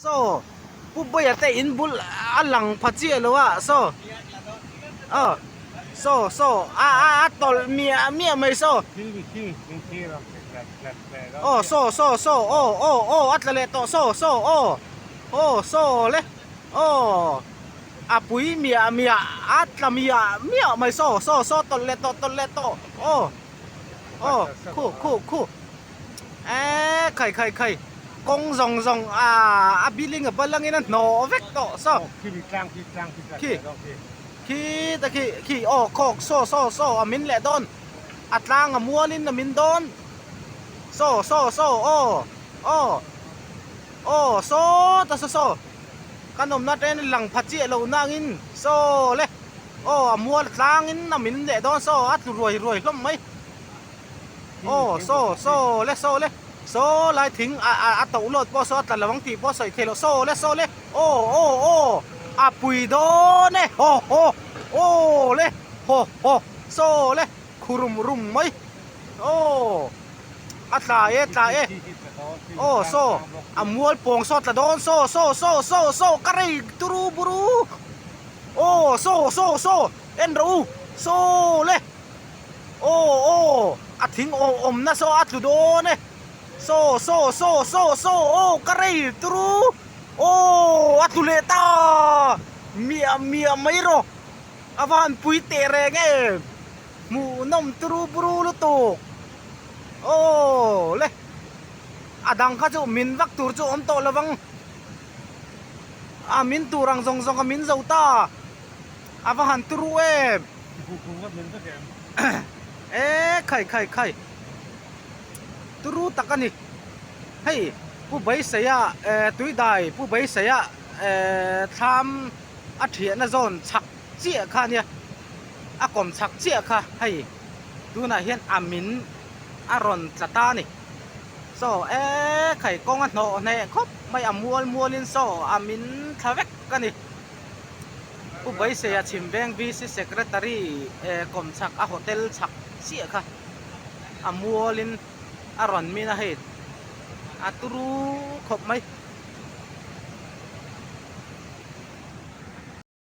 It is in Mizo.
Saw Pu Bawiha te in bul a lang pha chiah lo a saw aw saw saw a a a tawlh miah miah mai saw aw saw saw saw aw aw aw a tla leh tawh saw saw aw aw saw le aw a pui miah miah a tla miah miah mai saw saw saw tawlh leh tawh tawlh leh tawh aw aw khu khu khu. Eee khai khai khai kawng zawng zawng ah a building a bal angin a hnawh vek tawh saw khi khi ta khi khi aw khawk saw saw saw a min leh dawn a tlang a mual in a min dawn saw saw saw aw aw aw saw ta saw saw kan awmna atangin a lang pha chiah lo nangin saw le aw a mual tlang in a min leh dawn saw a tlu ruai ruai hlawm mai. Aw saw saw le saw le saw lai thing a a a toh lawt pawh saw a tla lo ang tih pawh a sawi theih loh saw le saw le aw aw aw a pui dawn e haw haw aw le haw haw saw le khu rum rum mai aw a tla e tla e aw saw a mual pawng saw tla dawn saw saw saw saw saw ka rei turu buru aw saw saw saw en rawh u saw le. Aw aw a thing aw awmna saw a tlu dawn e saw saw saw saw saw aw ka rei turu aw a tlu leh ta miah miah mai rawh a va han pui teh reng em hmuhnawm turu buru lutuk aw le a dang kha chu min vak tur chu awm tawh lovang a min tur ang zawng zawng a min zo ta. A va han turu em! E khai khai khai turu tak a ni. Hei Pu Beiseia Tuidai Pu Beiseia thlam a thiahna zawn chhak chiah kha ania a kawm chhak chiah kha hei tunah hian a min a rawn tla ta a ni. Saw e khai kawng a hnawh hneh khawp mai a mual mualin saw a min thla vek a ni. Pu Beiseia Chhimveng VC Secretary kawmchhak a hotel chhak chiah kha a mualin a rawn min a hei a turu khawp mai.